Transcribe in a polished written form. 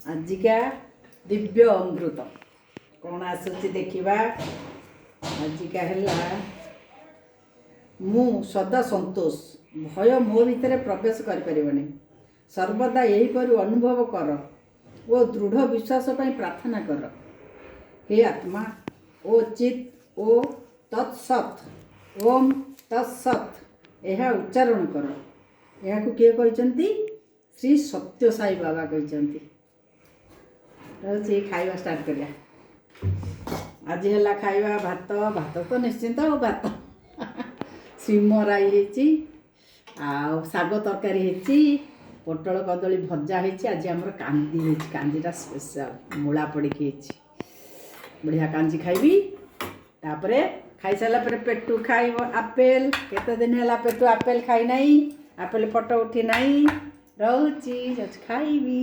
ଆଜିକା ଦିବ୍ୟ ଅମୃତ କ'ଣ ଆସୁଛି ଦେଖିବା। ଆଜିକା ହେଲା, ମୁଁ ସଦା ସନ୍ତୋଷ, ଭୟ ମୋ ଭିତରେ ପ୍ରବେଶ କରିପାରିବନି। ସର୍ବଦା ଏହିପରି ଅନୁଭବ କର ଓ ଦୃଢ଼ ବିଶ୍ୱାସ ପାଇଁ ପ୍ରାର୍ଥନା କର। ହେ ଆତ୍ମା ଓ ଚିତ୍ ଓ ତତ୍ସତ୍, ଓମ୍ ତତ୍ସତ୍, ଏହା ଉଚ୍ଚାରଣ କର। ଏହାକୁ କିଏ କହିଛନ୍ତି? ଶ୍ରୀ ସତ୍ୟ ସାଇ ବାବା କହିଛନ୍ତି। ରହୁଛି, ଖାଇବା ଷ୍ଟାର୍ଟ କରିବା। ଆଜି ହେଲା ଖାଇବା ଭାତ। ଭାତ ତ ନିଶ୍ଚିନ୍ତ, ଆଉ ଭାତ, ଶିମ ରାଇ ହେଇଛି, ଆଉ ଶାଗ ତରକାରୀ ହେଇଛି, ପୋଟଳ କଦଳୀ ଭଜା ହେଇଛି। ଆଜି ଆମର କାନ୍ଦି ହେଇଛି। କାନ୍ଦିଟା ସ୍ପେଶାଲ, ମୂଳା ପଡ଼ିକି ହେଇଛି। ବଢ଼ିଆ କାଞ୍ଜି ଖାଇବି। ତାପରେ ଖାଇସାରିଲା ପରେ ପେଟୁ ଖାଇବ ଆପେଲ। କେତେ ଦିନ ହେଲା ପେଟୁ ଆପେଲ ଖାଇନାହିଁ, ଆପେଲ ଫଟୋ ଉଠି ନାହିଁ। ରହୁଛି, ଯାଉଛି ଖାଇବି।